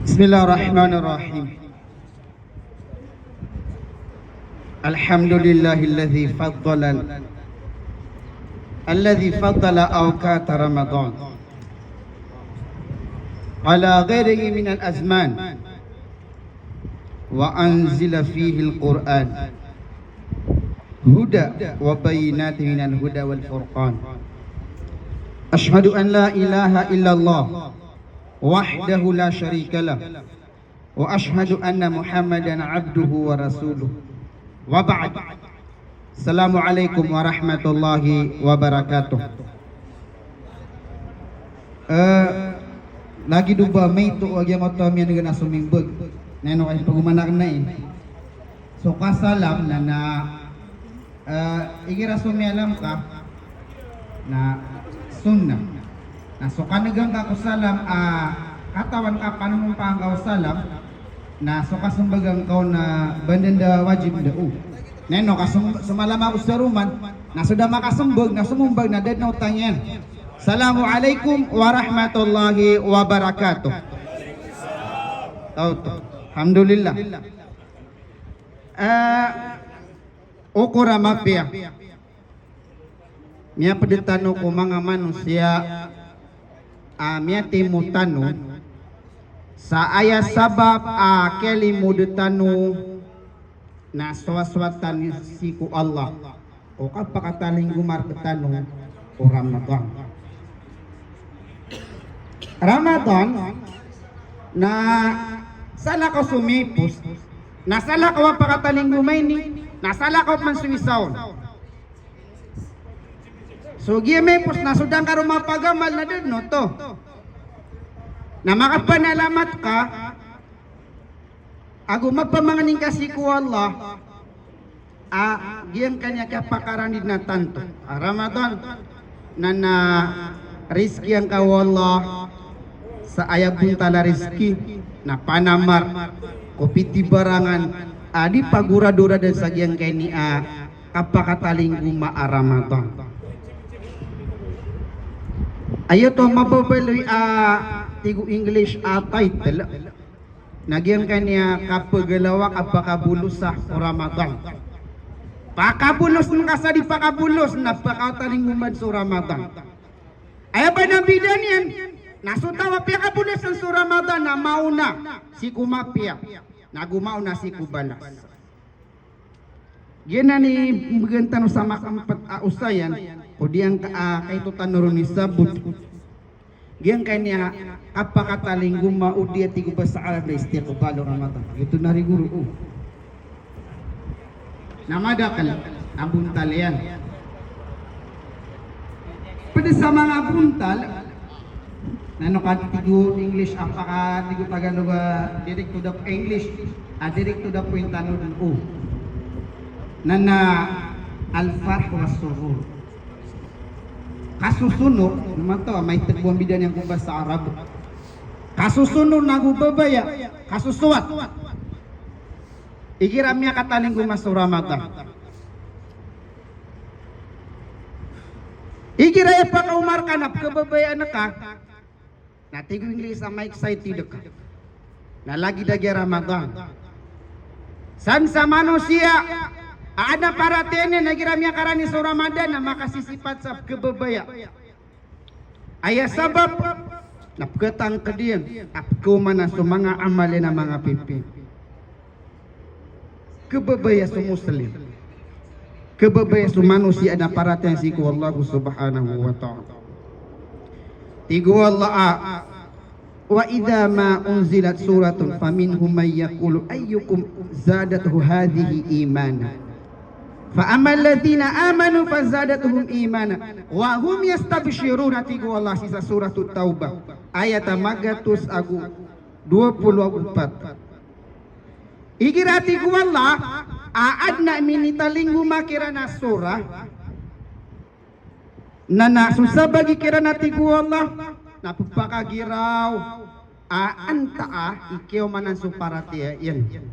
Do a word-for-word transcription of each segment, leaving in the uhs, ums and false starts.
بسم الله الرحمن الرحيم. الحمد لله الذي فضل، الذي فضل أوقات رمضان على غيره من الأزمان، وأنزل فيه القرآن هدى وبينات من الهدى والفرقان. أشهد أن لا إله إلا الله وحده لا شريك له، وأشهد أن محمدا عبده ورسوله. وبعد. السلام عليكم ورحمة الله وبركاته. Eh, lagid o ba maito a giyangkoto a miyan'g na somimbag. Na ino kay pagomanak na i. So kasalam na, na, eh, igira so miyalam ka na sunnah. Na so kan'gan ka ko salam a katawan ka panonompang ka o salam, na so kasembagan ka on na ba dn da wajib da o. Na ino ka som-, somalam ako sa roman, na so da makasembag, na somombag na da dn a otang iyan. Assalamu alaikum warahmatullahi wabarakatuh. Taw to. Alhamdulillah. Eh, okor a mapiya. Miyapd tano ko manga manosiya a miyatimo tano sa aya sabap a kiyalimod tano na sowasowatan sii ko Allah o kapakatalinggoma rktano o Ramadan. Ramadan na salakaw so miipos, na salakaw a pakatalinggoma ini, na salakaw pman so isa on. So giya miipos na so da ngka ron mapagamal na da dn oto. Na makapanalamat ka ago mapamangnin ka sii ko Allah a giyangkaniya kapakarani dn a tanto a Ramadan na, na rizkian ka o Allah sa aya bontal a rizki na panamar ko pitibarangan a di pagoradorad sa giyangkaniya a kapakatalinggoma a Ramadan. Aya oto mababaloy a tig o English a title. Na giyangkaniya kapagalawak a pakabolosa o Ramadan. Pakabolosn ka sa di pakabolos na pakatalinggoma dn so Ramadan. Aya ba na bida niyan na so taw a piyakabolosn so Ramadan na maona sii ko mapiya, na go maona sii ko balas. Giyanan i mbgan tano sa makampet a osayan, ko diyangka, ah, kaito tano ron i sabot. Giyangkaniya kapakatalinggoma o di a tig o ba sa Arab na istiqbal o Ramadan. Ito na ri goro, o. Na madakl a bontal iyan. Pd sa manga bontal, na ino ka tig o English, a pakatig o Tagalog a direct to the English, a direct to the point tano dn, o. Na na al-farh was-surur. Kasosonor, na mato, a maitg bo a mbida niyan ko ba sa Arab. Kasosonor nago babaya, kasosowat. Igira miyakatalinggoma so Ramadan. Igira aya pakaoma rka na pkhababayaan ka, na tig o English a ma-excited ka. Na lagid a giya Ramadan. San sa manosiya a adn a paratiyaya niyan na igira miyakarani so Ramadan na makasisipat sa pkhababaya. Aya sabap na pkhatangkd iyan a pkhaoma na so manga amal iyan a manga pipiya. Khababaya so Muslim. Khababaya so manosiya a paratiyaya sii ko Allah subhanahu wa ta'ala. Tig o Allah a, "Wa idha ma unzilat suratun faminhum man yaqulu ayyukum zadathu hadhihi imana. Fa ammal ladhina amanu fazadathum imana wa hum yastabshirun." Tig o Allah sii sa Suratut Taubah, ayat a magatos ago dowa polo ago pat. Igira tig o Allah a adn a minitalinggoma kiran a surah, na na so sabagi kiran a tig o Allah na pphakagiraw a antaa i kiyaoma nan so paratiyaya iyan.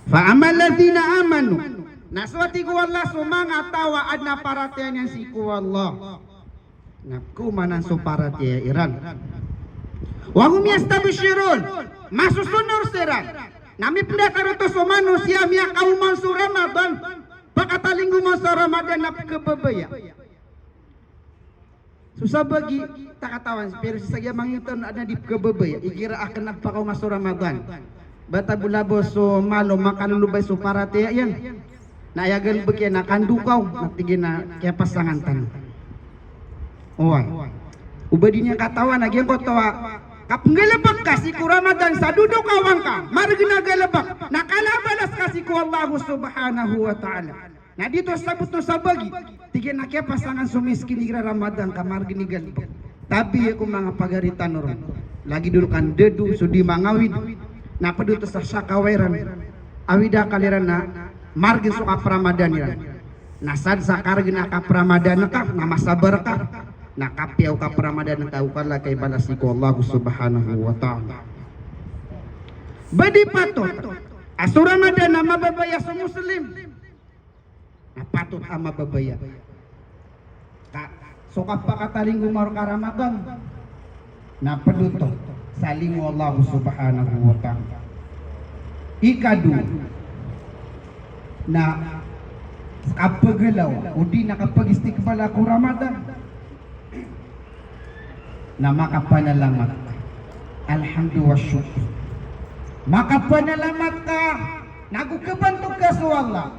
Fa ammal ladhina amanu, na so a tig o Allah so manga taw a adn a paratiyaya niyan sii ko Allah. Na pkhaoma nan so paratiyaya iran. Wa hum yastabshirun, masosonor siran. Na mipnda tano oto so manosiya a miyakaoma on so Ramadan, pakatalingoma on so Ramadan na pkhababaya. So sabagi, ta katawan, pero sii sa giyangkoto na adn a di pkhababaya, igira a kna pakaoma so Ramadan. Bata bo labaw so malo makalolobay so paratiyaya iyan. Na aya galbk iyan na kandokaw, na tig iyan a kiyapasangan tano. Oway. O ba di niyan katawan a giyangkoto a kapnggalbk ka sii ko Ramadan sa dodokawan ka, margn a galbk, na kala a balas ka sii ko Allah subhanahu wa ta'ala. Na di oto sabot o sabagi, tig iyan a kiyapasangan so miskin igira Ramadan ka margn i galbk. Tabiya ko manga pagari tano ron. Lagid o kandado so di mangawid. Na pd oto sa sakaway ran. Awid a akal iran na margn so kapramadan iran. Na sadn sa kargn a kapramadan ka, na masabar ka. Na kapiya o kapramadan ka o kala ka i balas sii ko Allah subhanahu wa ta'ala. Ba di patot a so Ramadan na mababaya so Muslim. Na patot a mababaya. Ka, so kapakatalingoma rka Ramadan, na pd oto sa limo o Allah subhanahu wa ta'ala. Ikadowa, na kapagalaw, odi na kapagistiqbal ko Ramadan, na makapanalamat ka. Alhamdu wa shukr. Makapanalamat ka, nago kabantog ka so Allah.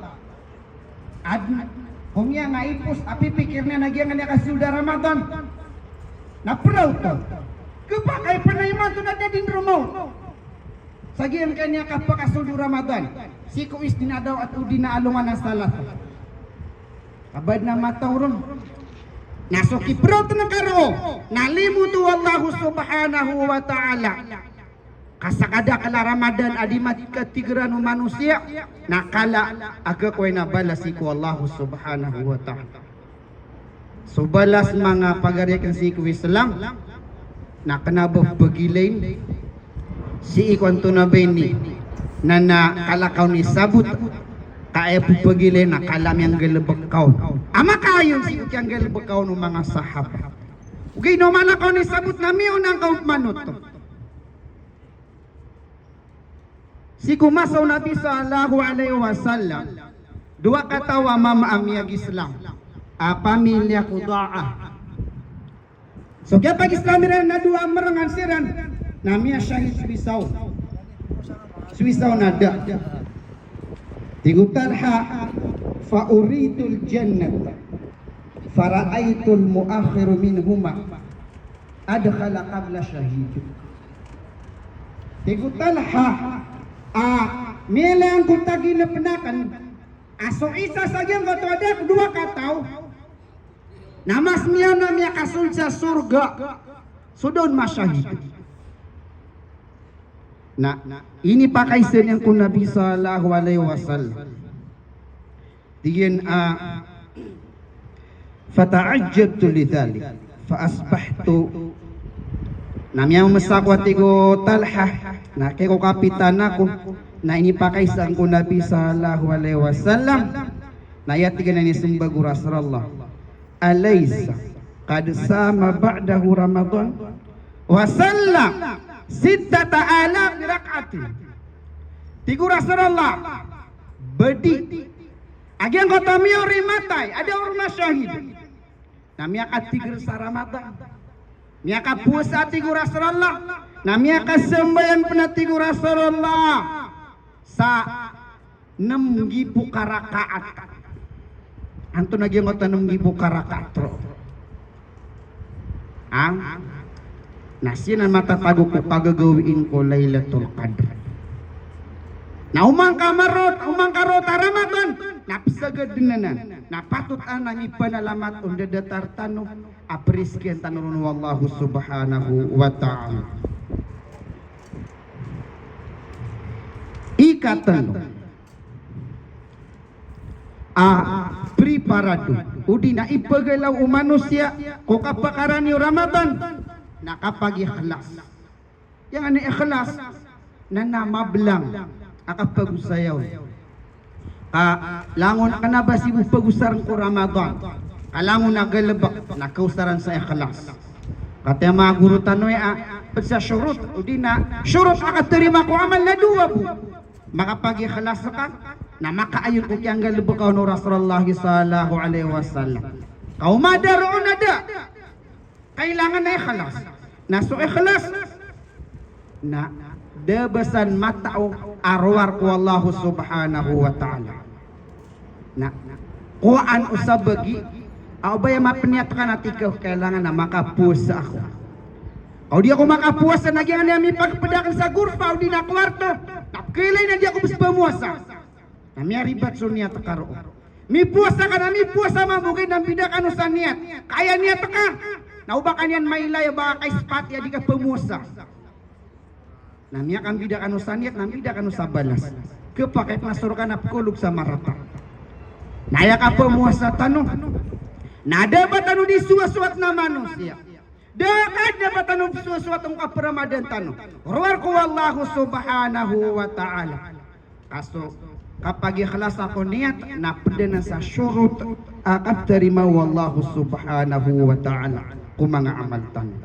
Adn, ko miyanga i pos a pipikir niyan a giyangkaya kasold a Ramadan na praw oto. Kepakay pn a imanto na da dn roo maot sa giyangkaya kapakasold o Ramadan. Sii ko Isnin a daw a odi na alongan a Salasa. Ka ba adn a mataw ron. Na so kipraw tn ka roo na limo oto o Allah subhanahu wa ta'ala. Ka sakadakl a Ramadan a di makatigr o manosiya, na kala a gakoway na balas sii ko Allah subhanahu wa ta'ala. So balas, manga pagari akn sii ko Islam, na kna ba pgilayn sii ko antonaa ba ini, na, na kala ka on isabot, ka aya pgilayn na kala miyanggalbk ka on. A makaayon sii ko kiyanggalbk ka on o manga sahaba. Ogaid na o mala ka on isabot na miyaona ngka on pman oto. Sii ko masa o Nabi sallallahu alaihi wasallam, dowa kataw a mama a miyag-Islam a pamilya Qudaa. So kiyapag-Islam iran na dowa a mrngan siran na miyashahid so isa on. So isa on na da. Tig o Talha, "Fa uritul jannata, fa ra'aitul muakhkhira minhuma adkhala qabla shahid." Tig o Talha a miyailay angkoto a ginpn akn a so isa sa giyangkoto a da ko dowa kataw na mas miyaona a miyakasold sa sorga so da on mashahid. Na inipakaiza niyan ko Nabi sallallahu alaihi wasallam. Tig iyan a, "Fata'ajjabtu lidhalik, fa asbahtu." Na miyamemesa ako, a tig o Talha, na kiko kapitan ako, na inipakaiza ko Nabi sallallahu alaihi wasallam, na aya tig iyan a inismbag o Rasulullah, "Alaysa qad sama ba'dahu Ramadan wa salla sittata alaf rak'atin?" Tig o Rasulullah, ba di a giyangkoto a miyaori matay a da on mashahid na miyakatigr sa Ramadan, miyakapowasa, tig o Rasulullah, na miyakasambayang pn, a tig o Rasulullah, sa nem nggibo ka rakaat. Antonaa giyangkoto a nem nggibo ka rakaat roo? Ha? Na siran matatago ko kagagawii ko Lailatul Qadr. Na oman ka marot, oman ka roo ta Ramadan, na psagad dn anan. Na patot anan a mipanalamat on da datar tano a prizkian tano ron o Allah subhanahu wa ta'ala. Ikatlo a priparado, odi na ipagalaw o manosiya ko kapakarani o Ramadan, na kapagikhlas. Aya maana ikhlas na, na mablang a kapagosaya on. Ka langon kna ba sii bo pagosarn ko Ramadan, ka langon a galbk na kaosaran sa ikhlas. Pati a manga goro tano aya, ped sa shurut, odi na shurut a katarima ko amal na dowa bo. Makapagikhlas ka, na makaayon ko kiyanggalebeka on o Rasulullah sallallahu alaihi wasallam. Ka o madaro on a da, kailangan a ikhlas. Na so ikhlas, na da ba san matao a rowar ko Allah subhanahu wa ta'ala. Na kowaan o sabagi a o ba aya mapeniyat ka na tig ka kailangan a makapowasa ako. Ka o di ako makapowasa na giyangkaya mipagped aken sa gorfa odi na kowarto, na pekailay na di ako bes pemowasa. Na miyaribat so niyat ka roo. Mipowasa ka na mipowasa mambo, ogaid na mbida kano sa niyat. Ka aya niyat ka, na o ba ka niyan mailay a ba ka kaispat aya di ka pemowasa. Na miyakambida kano sa niyat, na mbida kano sa balas. Kepakay na so reka na pekolog sa marata. Na aya kapemowasa tano, na da ba tano di sowasowat na manosiya. Da ka da ba tano di sowasowat o kaperamadan tano. Rowar ko Allah subhanahu wa ta'ala. Ka so kapagikhlas ko niyat na ped anan sa shurut a katarima o Allah subhanahu wa ta'ala ko manga amal tano.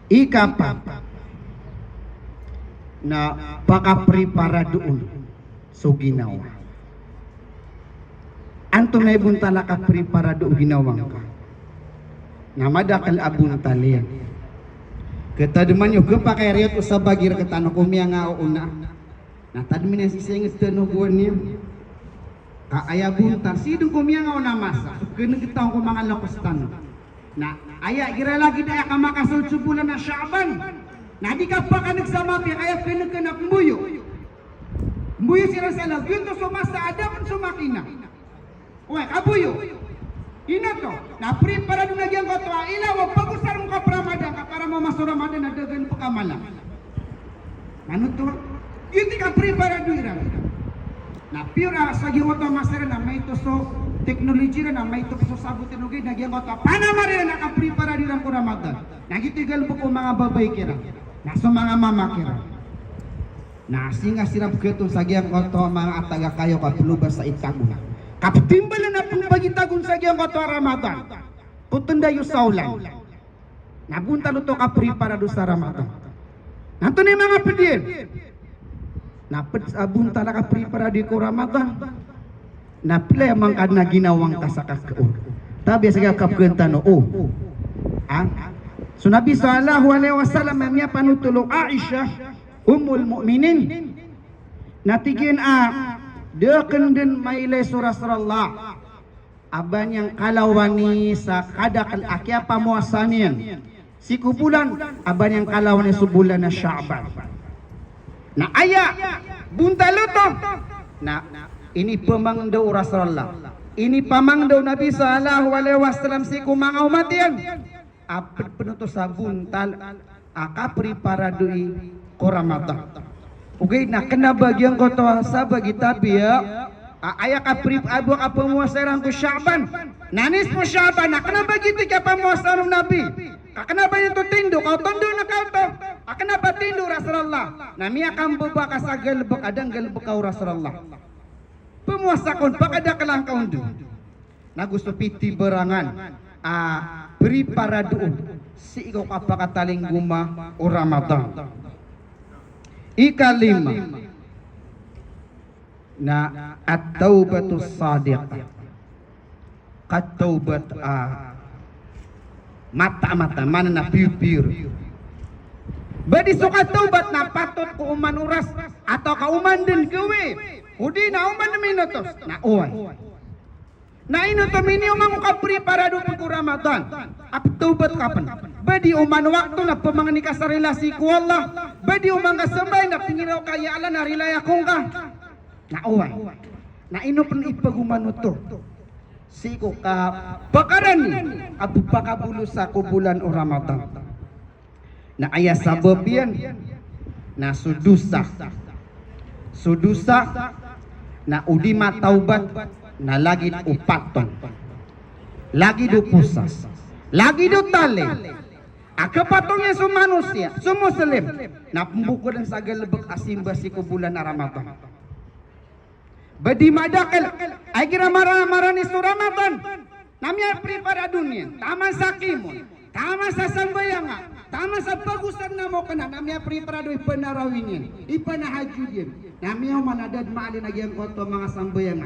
Ikapat na pakapriparadoon so ginawa. Antonaa i bontal a kapriparado o ginawa ngka? Na madakel a bontal iyan. Ketademan iyo, kepakay riyo to sabagi rektano ko miyangaoona. Na tademan iyan sii sa inged tano gowani. Ka aya bontal, sii den ko miyangaoona a masa, keneg taw ko manga lokes tano. Na aya igira lagid aya ka makasold so bolan a Sha'ban, na di ka pakaneg sa mapiya, ka aya keneg ka na pemboyo. Pemboyo siran sa lagid oto so masa a da pen so makina. Oway, kaboyo. Ino oto? Na priparado na giyangkoto a ilaw a pagosar o kapramadan, ka para mamaso Ramadan na da ken pekamala. Manoto, giyoto i kapriparado iran. Na piyor a sa giyangkoto a masa iran na maito so teknoloji iran, na maito so sabot iran, ogaid na giyangkoto a panamar iran na kapriparado iran ko Ramadan. Na giyoto i galebek o manga babay kiran, na so manga mama kiran. Na singa siran pegeton sa giyangkoto a manga atagakayo ka pelobas sa itagon. Kapetimbalen a pembagitagon sa giyangkoto a Ramadan. Potenda iyo sa olan. Na bontal oto kapriparado sa Ramadan. Na antonaa i manga ped iyan? Na ped sa bontal a kapriparado ko Ramadan, na pelaya mangkad na ginawa ngka sa kakaor. Tabiya sa giyangkaya kapegen tano o. Ha? So Nabi sallallahu alaihi wasallam a miyapanotol o Aisha, Ummul Mu'minin. Na tig iyan a, da aken den mailay so Rasulullah a ba niyan kalawani sa kadakel a kiyapamowasa niyan sii ko bolan a ba niyan kalawani so bolan a Sha'ban. Na aya bontal oto na inipemangda o Rasulullah, inipamangda o Nabi sallallahu alaihi wasallam sii ko manga omat iyan a ped pen oto sa bontal a kapriparado i ko Ramadan. Ogaid na kena ba giyangkoto a sabagi tabiya a aya kapri-, a bo a kapamowasa iran ko Sha'ban. Na nisfu Sha'ban, na kena ba giyoto i kiyapamowasa o Nabi. Ka kena ba giyoto tindo, ka o tondo na ka oto. A kena ba tindo o Rasulullah. Na miyakambeba ka sa galebek a da nggalebeka o Rasulullah. Pemowasa kon, pakadakel angka ondo. Nago so pitibarangan a priparadoon sii ko kapakatalinggoma o Ramadan. Ikalima na at-tawbatu sadiqah. Katawbat a mata-mata, maana na pure-pure. Ba di so katawbat na patot ko oman oras, atawa ka oman den gawii, odi na oman minotos, na oway. Na ino oto miniyoman ko kapriparado pen ko Ramadan a petawbat ka pen? Ba di oman wakto na pemangni ka sa relasi ko Allah? Ba di oman ka sambayang na pengiraw ka, ya Allah, na rilai ako ngka? Na oway. Na ino pen ipegoman oto sii ko kapakarani a pepakabolosa ko bolan o Ramadan? Na aya sabap iyan na so dosa. So dosa na o di matawbat na lagid o patong, lagid o posas, lagid o talin a kepatong iyan so manosiya, so Muslim, na pembokol den sa galebek a simba sii ko bolan a Ramadan. Ba di madakel a igira mara-, marani so Ramadan, Na miyapriparado niyan taman sa qiyamul, taman sa sambayang, taman sa bagosan a mokna, na miyapriparado i pnarawi niyan, i pnahajjud iyan. Na miyaoma na da dn maalin a giyangkoto a manga sambayang.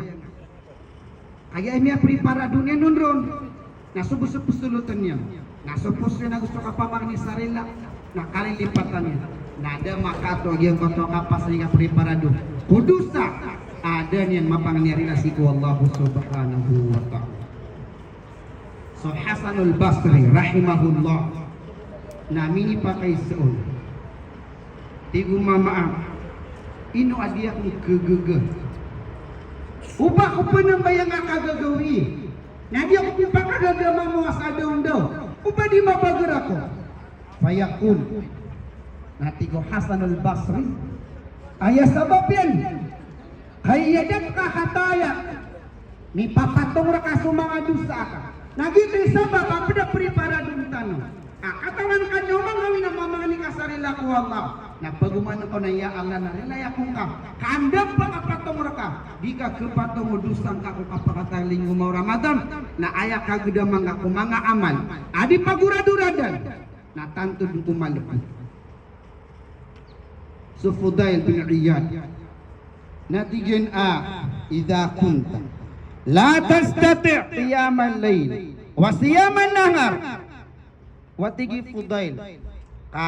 Kagiya miyapriparado niyan on ron, na so bo so psolotn iyan, na so poso iyan ago so kapamangni sa rila, na kalilipatan iyan. Na da makaato a giyangkoto a kapasad iyan a priparado ko dosa a da niyan mapangni a rila sii ko Allah Subhanahu wa Ta'ala. So Hasanul Basri rahimahullah na minipakaiza on. Tig o mama a, ino a di ako khagaga o ba ko pnambayang a kagagawii, na di ako pn pakagaga mamowasa daondaw o ba di mabagr ako. Fayaqul, na tig o Hasanul Basri, aya sabap iyan, qayyadatka khataya, mipapatong rka so manga dosa ka. Na giyoto i sabap a pd a priparadon tano a katawan ka niyo manga gawii na mamangni ka sa rila ko Allah. Na pagoman ko na, ya Allah, na rilai ako ngka, ka anda pn kapatong rka, di ka khapatong o dosa ngka ko kapakatalingoma o Ramadan. Na aya kagdama ngka ko manga amal a di pagoradoradan, na tanto dn ko malbi. So Fudail bin Iyad na tig iyan a, idha kunta la tastati' qiyamal layl wa siyaman nahar. Wa tig i Fudail, ka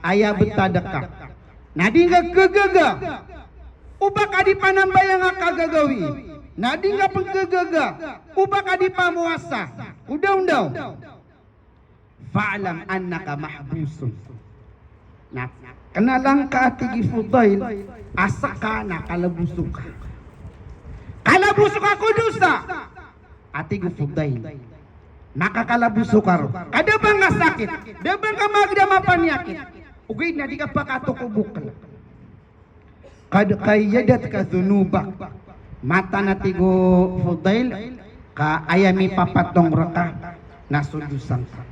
aya btad ka na di ngka khagaga o ba ka di panambayang a kagagawii, na di ngka pn khagaga o ba ka di pamowasa ko daondaw. Fa'lam annaka mahbusun. Na kna langka, a tig i Fudail, a ska na kalaboso ka. Kalaboso ka ko dosa, a tig o Fudail. Makakalaboso ka ron ka da ba ngka sakit, da ba ngka magdam a paniyakit, ogaid na di ka pakatokobokl. Qad qayyadatka dhunubak. Mataan, a tig o Fudail, ka aya mipapatong rka na so dosa ngka.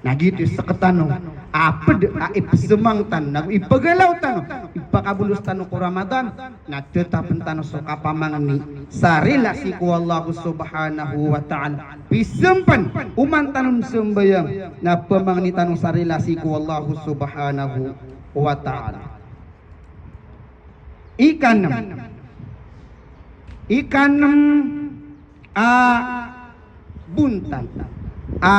Na giyoto i sktano a pd a ipzmang tano, na ipagalaw tano, ipakabolos tano ko Ramadan, na ttapn tano so kapamangni sa rila sii ko Allah Subhanahu wa Ta'ala. Pizmpn, oman tano sambayang, na pamangni tano sa rila sii ko Allah Subhanahu wa Ta'ala. Ikanm. Ikanm a bontal a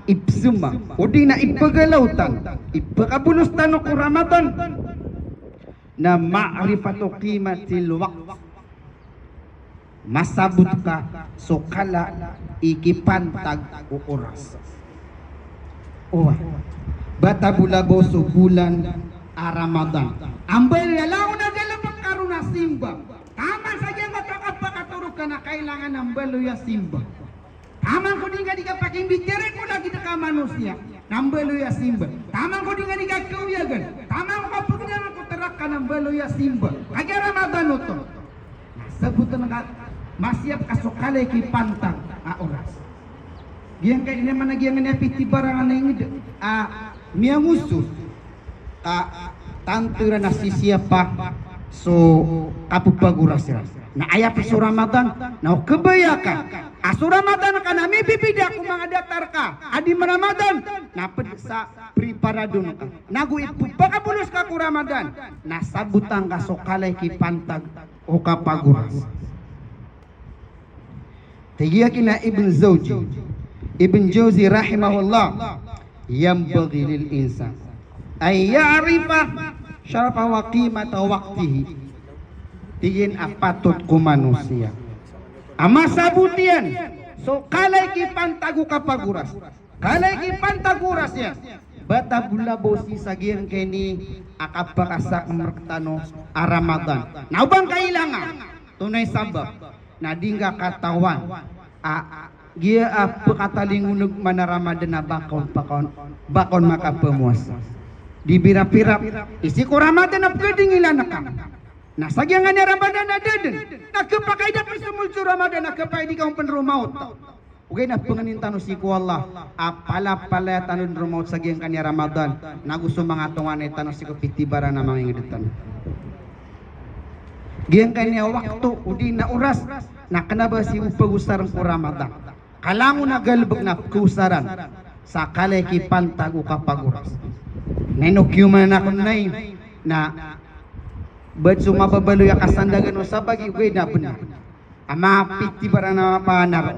ipzmang odi na ipagalaw tano, ipakabolos tano ko Ramadan, na ma'rifatu qimatil waqt. Masabot ka so kala i kipantag o oras. Oway, ba ta bo labaw so bolan a Ramadan a mbaloy a langon a galbk ka ron a simba. Taman sa giyangkoto a kapakatorog ka na kailangan a mbaloy a simba. Taman ko di ngka di kapakimbitiyarai ko lagid ka a manosiya, na mbaloy a simba. Taman ko di ngka di kakawiyagan, taman ko kapagdaman ko trak ka, na mbaloy a simba. Kagiya Ramadan oto. Na sabotn ka, masiyap ka so kala i kipantag a oras. Giyangkai niyan man a giyangkaya pitibarangan a ingd a miyangoso ka tanto iran a sisiyapa so kapphagoras iran. Na aya pn so Ramadan, na o kabaya ka a so Ramadan ka na mibibida ko manga datar ka a di ma-Ramadan, na pd sa priparadon ka. Nago ipphakabolos ka ko Ramadan, na sabotan ka so kala i kipantag o kaphagoras. Tig iyan a Ibn Jawzi, Ibn Jawzi rahimahullah, yanbaghi lil insan an ya'rifa sharafa wa qimata waqtihi. Tig iyan a patot ko manosiya a masabot iyan so kala i kipantag o kaphagoras. Kala i kipantag o oras iyan. Ba ta bo labaw sii sa giyangkaini a kapakasakm rktano a Ramadan. Na o ba ngka ilanga, tonaa i sabap, na di ngka katawan a giya a pkatalingoneg man a Ramadan a ba ka on, ba ka on, ba ka on makaphamowasa. Di birapirap i sii ko Ramadan a pkadingilan ka. Na sa giyangkani a Ramadan a da dn, na khapakay da pn somolod so Ramadan, na khapakay di ka on pn romaot. Ogaid na pangnin tano sii ko Allah a palapalaya tano dn romaot sa giyangkani a Ramadan, nago so manga tonganay tano sii ko pitibaran a manga ingd tano. Giyangkani a wakto odi na oras na kna ba sii bo pagosarn ko Ramadan. Kalangon a galebek na pekhaosaran sa kala i kipantag o kapagoras. Na ino kiyomanan ako nai na bad so mababaloy a kasandagan o sabagi ogaid na benar a mapitibaran a mapanaro.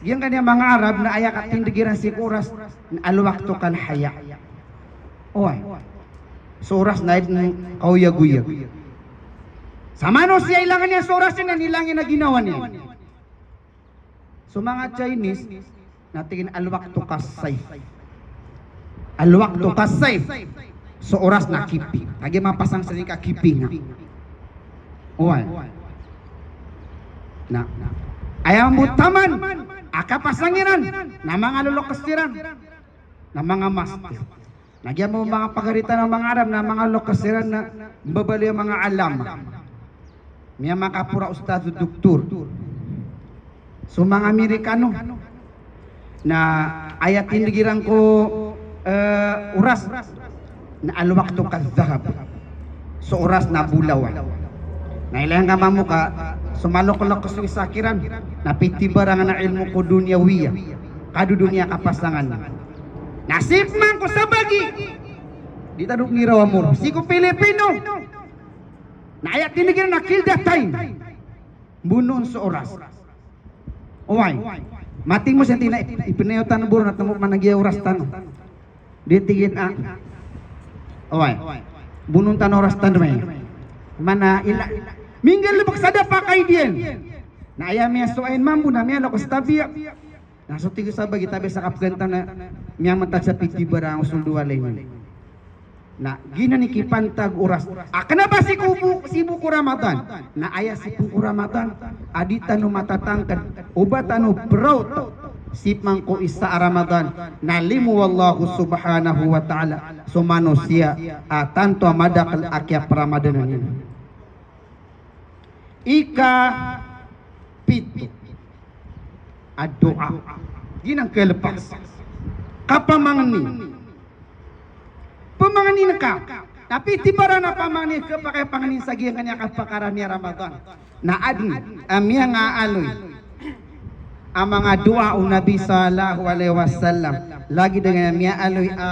Giyangkaniya manga Arab na aya katindeg iran sii ko oras na al-waqtu kal-hayah. Oway. So oras na aya den kaoyagoyag. Sa manosiya, ilangan iyan so oras iyan, ilangan iyan a ginawa niyan. So manga Chinese na tig iyan al-waqtu kas-sayf. Al-waqtu kas-sayf. So oras na kipi. Lagid a mapasang sa ika kipi na. Oway. Na aya mambo taman a kapasang iran na manga lolokes iran na manga master. Na giya mambo manga pagari tano a manga Arab na manga lolokes iran na mbabaloy a manga alama. Miyamakaporo a ustadh, doktor. So manga Amerikano na aya tindeg iran ko, eh, oras na al-waqtu kaz-zahab. So oras na bolawan. Na ilaya ngka mambo ka so maloklok so isa kiran na pitibarangan a ilmo ko dunyawiya, kadodoniya a kapasangan. Na sii pman ko sabagi, di tano pengiraw a moro sii ko Pilipino. Na aya tindeg iran na kill the time. Mbonoon so oras. Oway. Matimo sii tig iyan a ipnayo tano boro na tomo man a giya oras tano. Di tig iyan a, oway, bonoon tano oras tano, oway. Mana ila, minggalebek sa da pakay diyan. Na aya miyasowa iyan mambo na miyalokes tabiya. Na so tig o sabagi, tabiya sa kapegantan na miyamatag sa pitibarangan o soled o walay niyan. Na giyanan i kipantag o oras a kena ba sii ko bo, sii bo ko Ramadan. Na aya sii bo ko Ramadan a di tano matatangked, o ba tano proud sii pman ko isa a Ramadan na limo o Allahu subhanahu wa ta'ala so manosiya a tanto a madakel a kiyaperamadan iyan. Ika pito a doa. Giyanan kelepas. Kapamangni. Pamangnin ka. Tapi tibaran a pamangni, kepakay pangnin sa giyangkaniya kapakarani a Ramadan. Na aden a miyangaaloy a manga doa o Nabi sallallahu alaihi wasallam. Lagid a miyaaloy a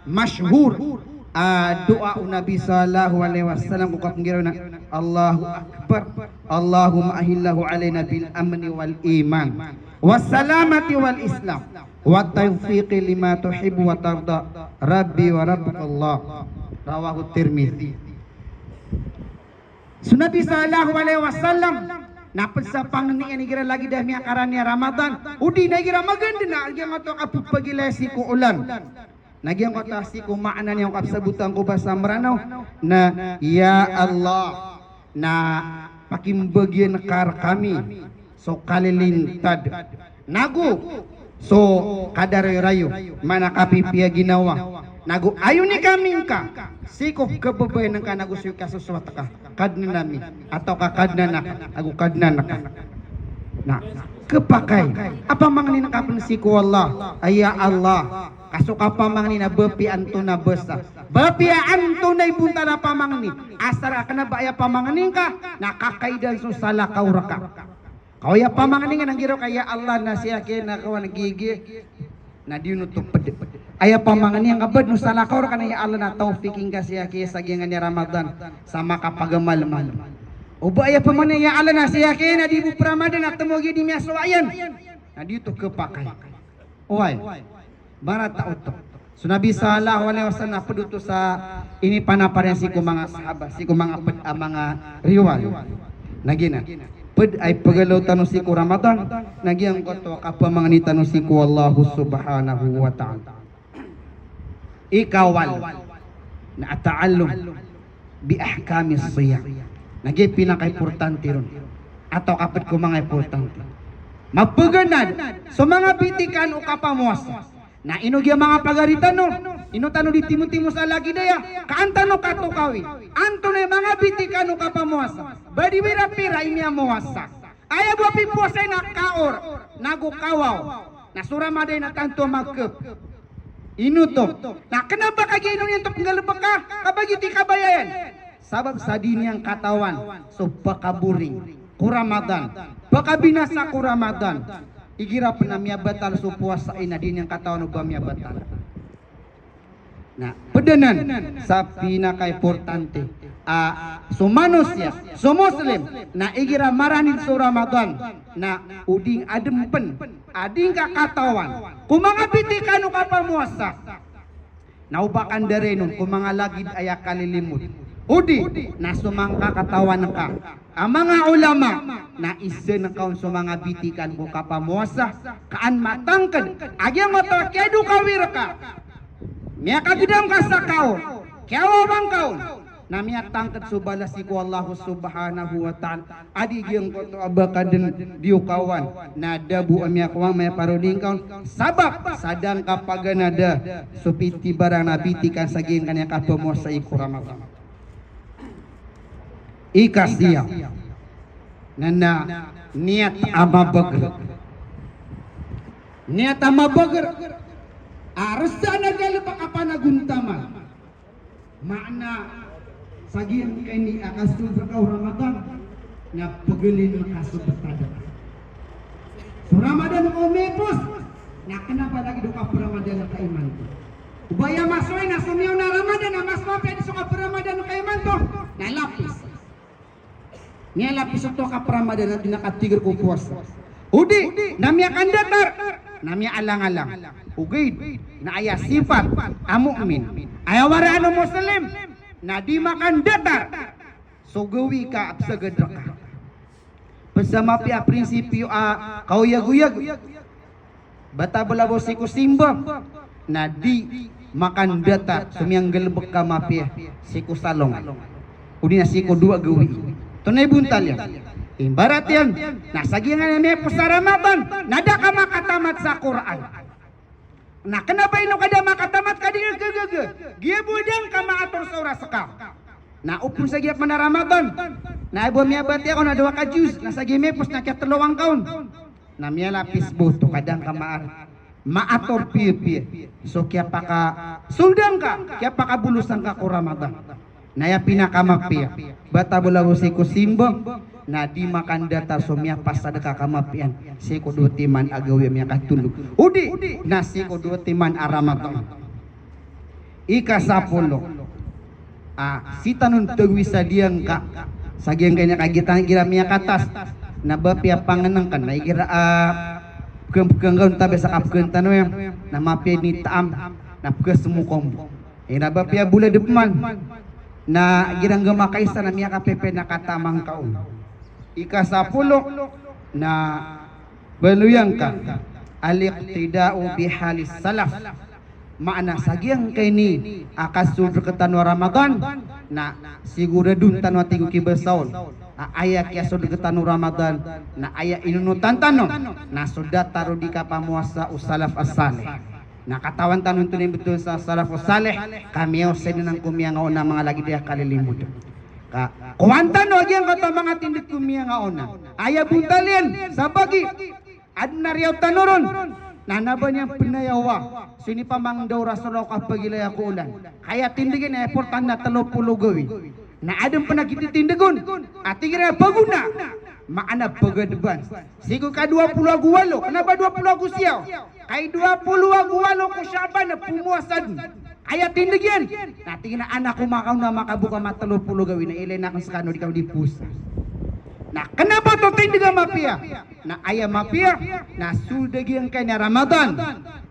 mashhur a doa o Nabi sallallahu alaihi wasallam ko kapenggiraw na, Allahu Akbar. Allahumma ahillahu alaina bil amni wal iman, was salamati wal islam, wat tawfiqi lima tuhibbu wa tarda, Rabbi wa Rabbukallah. Rawahu Tirmidzi. So Nabi sallallahu alaihi wasallam, na ped sa pangni iyan igira lagid a miyakarani a Ramadan, odi na igira maganda na giyangkoto a kapepagilaya sii ko olan. Na giyangkoto a sii ko maana niyan ko kapesabotan ko basa Meranaw na, ya Allah, na pakimbagian ka rekami so kalilintad nago so kadarayorayo, mana kapipiya ginawa, nago ayoni kami ngka sii ko kebebayan ngka nago sii ko kasosowat ka, Kadnan ami, atawa ka Kadnan aka, ago Kadnan aka. Na kepakay a pamangnin ka pen sii ko Allah a, ya Allah, ka so kapamangni na ba piya antonaa basa, ba piya antonaa i bontal a pamangni, asar ka kena ba aya pamangni ngka na kakaidan so salakaw reka. Ka aya pamangni ngka na giraw ka, ya Allah, na siyaki na kawan gigi, na di oto ped. Aya pamangni ngka ba den o salakaw reka na, ya Allah, na tawfiqi ngka siyaki sa giyangkaniya Ramadan sa makapagamal-mal. O ba aya pamangni, ya Allah, na siyaki na di bo peramadan na tomo a giya di miyasowa iyan, na di oto kepakay. Oway. Marata oto. So Nabi sallallahu alaihi wasallam na ped oto sa inipanapar iyan sii ko manga sahaba, sii ko manga ped a manga riwayat. Na giyanan, ped a ipegaloy tano sii ko Ramadan, na giyangkoto a kapamangni tano sii ko Allahu subhanahu wa ta'ala. Ikawalo na at-ta'allum bi ahkamis siyam. Na giya pinakaimportante ron. Atawa ka ped ko manga importante. Mapeganad so manga bitikan o kapamowasa. Na ino giya manga pagari tano, ino tano di timotimo sa lagid aya, ka an tano katokawi. Antonaa i manga bitikan o kapamowasa. Ba di wira pira i miyamowasa. Aya bo a pipowasai na kaor, nago kawaw. Na so Ramadan na tanto a makep. Ino oto. Na kena ba kagiya ino niyan oto penggalebeka, ka ba giyoto i kabaya iyan. Sabap sa di niyan katawan so pekaboring ko Ramadan, pekabinasa ko Ramadan. Igira pn a miyabatal so powasa i na di niyan katawan o ba miyabatal. Na pd anan sa pinakaimportante a so manosiya, so Muslim, na igira maranid so Ramadan, na o di adn pn a di ngka katawan ko manga biti kano kapamowasa. Na o ba ka ndarain on ko manga lagid a aya kalilimod. O di na so manga kakatawan ka a manga ulama, na izaan ka on so manga biti kano ko kapamowasa, ka an matangkd a giyangkoto a kiyadokawi rka, miyakagdam ka sa kaon, kiyawawa ngka on, na miyatangkd so balas sii ko Allah Subhanahu wa Ta'ala. A di giyangkoto a ba ka dn diyokawan, na da bo a miyakowa, miyaparodi ngka on, sabap sa da ngka paganada so pitibarang na biti kano sa giyangkaya kapamowasa i ko Ramadan. Ika siyaw, na na niyat a mabagr. Niyat a mabagr a rsa na galbk a panagontaman. Maana sa giyangkaini a kasold rka o Ramadan na pglin ka so btad. So Ramadan o mipos, na kna ba lagid o kapramadan ka imanto. O ba aya masoy na so miyaona a Ramadan na mas mapiya di so kapramadan ka imanto, na lapis. Miyalapis oto a kapramadan a di na katigr ko powasa. O di na miyakandatar, na miyaalangalang. Ogaid na aya sipat a mu'min, aya waraan o Muslim, na di makandatar so gawii ka a psagad rka. Pd sa mapiya a prinsipyo a kaoyagoyag. Bata bolabosi ko simba na di makandatar so miyanggalbk a mapiya sii ko salong, o di na sii ko dowa gawii. Oto na ibontal iyan. Ibarat iyan na sa giyangkaya miyapos a Ramadan na da ka makatamat sa Qur'an. Na kna ba ino ka da makatamat ka di ka gagaga. Giya bo da ngka maator sa oras ka. Na opama sa giyangkaya Ramadan na aya bo a miyabatiya ko na dowa ka juz, na sa giyangkaya miyapos na kiyatlo angka on. Na miyalapis bo oto ka da ngka maar, maator piyapiya so kiyapakasold angka, kiyapakabolos angka ko Ramadan. Na aya pinakamapiya, bata bolabosi ko simba, na di makandatar so miyapasad ka kamapiya sii ko dowa timan a gawii a miyakatondog, o di na sii ko dowa timan a Ramadan. Ika sapolo, a sii tano on tagoi sa diyangka sa giyangkaya kagiya tano igira miyakatas na ba piya pangnngkn na igira a pkangpkang ka on tabi sa kapkn tano iyan na mapiya ini taam na pkasmok on bo. Ina ba piya bolad pman na igira ngka makaisa na miyakapepe na kataman ka on. Ika sapolo na baloy angka al-iqtida'u bi halis salaf. Maana sa giyangkaini a kasold rktano a Ramadan na sigurado tano a tig o kibasa on a aya kiyasold rktano a Ramadan na aya inonotan tano na so datar o di kapamowasa o salaf as-salih. Na katawan tano antonaa i mbtowan sa salafus salih, ka miyaosay dn ko miyangaoona a manga lagid a kalilimod. Ka kowaan tano a giyangkoto a manga tindg ko miyangaoona. Aya bontal iyan sa bagi, adn a riyaw tano ron na kna ba niyan pnayawa so inipamangndao o Rasulullah ko kapagilaya ko olan. Ka aya tindg iyan na importante na tlo polo gawii. Na adn pn a gii tindg on a tig iran a pagona, maana pag-advance sii ko ika dowa polo ago walo, kna ba dowa polo ago siyaw. Ka aya dowa polo ago walo ko Sha'ban na pomowasa dn. Aya tindg iyan na tig iyan a anak ko makaona a makaboka a tlo polo gawii na ilay akn skano di kano di powasa. Na kna ba oto tindg a mapiya. Na aya mapiya na sold a giyangkaini a Ramadan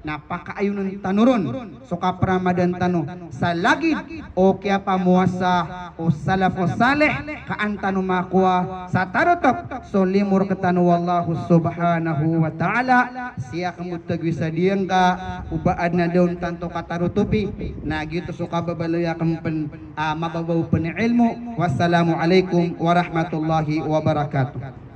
na pakaayonon tano ron so kapramadan tano sa lagid o kiyapamowasa o salafus salih, ka an tano makowa sa tarotop so limo rktano o Allah subhanahu wa ta'ala. Sii akn bo tagoi sa diyangka o ba adn a da on tanto katarotopi, na giyoto so kababaloy akn pn a mababaw pn a ilmo. Wassalamu alaikum warahmatullahi wabarakatuh.